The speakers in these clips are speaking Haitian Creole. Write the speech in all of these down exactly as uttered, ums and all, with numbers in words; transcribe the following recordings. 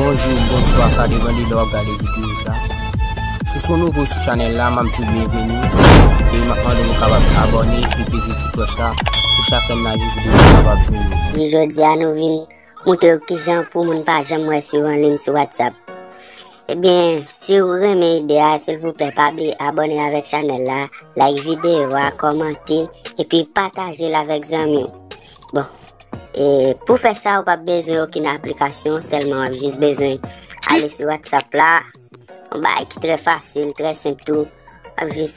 Bonjou, bonswa, sa depann de lè w ap gade videyo sa. Si w se yon nouvo sou chanèl la, m ap di w byenveni. E m ap mande w kapab abòne e peze ti klòch la pou chak lè m lage videyo sa kapab jwenn ou. Wi, jodi a nou vin montre w kijan pou moun pa janm wè si w anliy sou WhatsApp. Ebyen, si w renmen ide a, silvouplè, pa bliye abòne avèk chanèl la, like videyo a, kòmante, epi pataje l avèk zanmi w. Bon, e pou fè sa, ou p ap bezwen okenn aplikasyon, sèlman w ap jis bezwen ale sou WhatsApp la. Yon bagay ki trè fasil, trè senp tou. W ap jis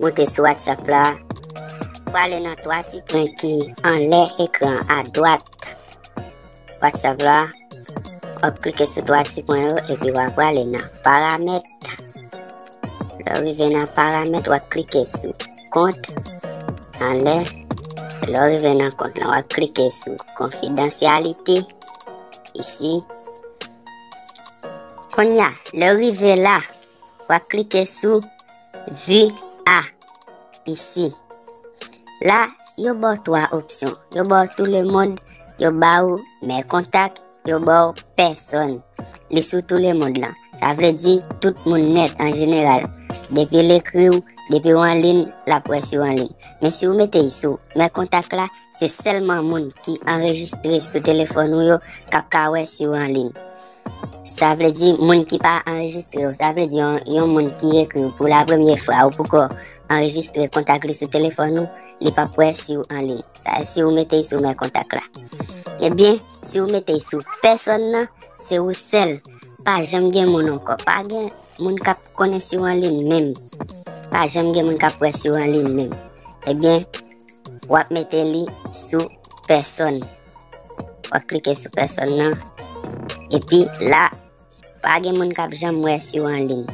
monte sou WhatsApp la. W prale nan twa ti pwen ki anlè ekran adwat WhatsApp la. W ap klike sou twa ti pwen yo epi w ap prale nan paramèt. Lè w rive nan paramèt, w ap klike sou kont anlè. Lè w rive nan kont lan, w ap klike sou konfidansyalite isi. Kounye a, lè w rive la, w ap klike sou vi a isi. La, yo ba w twa opsyon. Yo ba w tout le monde, yo ba w mes contacts, yo ba w pèsòn. Li sou tout le monde lan. Sa vle di tout moun nèt an jeneral. Depi l ekri w, depi w anliy, l ap wè si w anliy. Men si w mete l sou mes contacts la, se sèlman moun ki anrejistre sou telefòn ou yo k ap ka wè si w anliy. Sa vle di moun ki pa anrejistre w. Sa vle di yon, yon moun ki ekri w pou la premye fwa, ou poko anrejistre kontak li sou telefòn ou, li p ap wè si w anliy. Sa si w mete l sou mes contacts la. Ebyen, si w mete l sou pèsòn nan, se ou sèl. Pa janm gen moun ankò. Pa gen moun k ap konnen si w anliy menm. Pa janm gen moun k ap wè si w anliy menm. Ebyen, w ap mete li sou pèsòn. W ap klike sou pèsòn nan. Epi la, pa gen moun k ap janm wè si w anliy.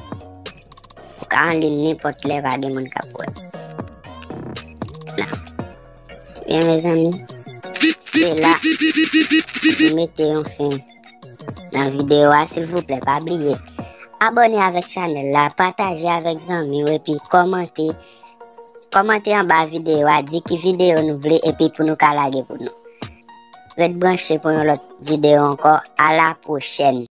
Ou ka anliy nenpòt lè, pa gen moun k ap wè. La. Ebyen, mezanmi, se la m mete yon fen nan videyo a, silvouplè, pa bliye abòne avèk chanèl la, pataje avèk zanmi w, epi kòmante. Kòmante anba videyo a, di ki videyo nou vle, epi pou nou ka lage pou nou. Ret branche pou yon lòt videyo ankò. A la pwochèn.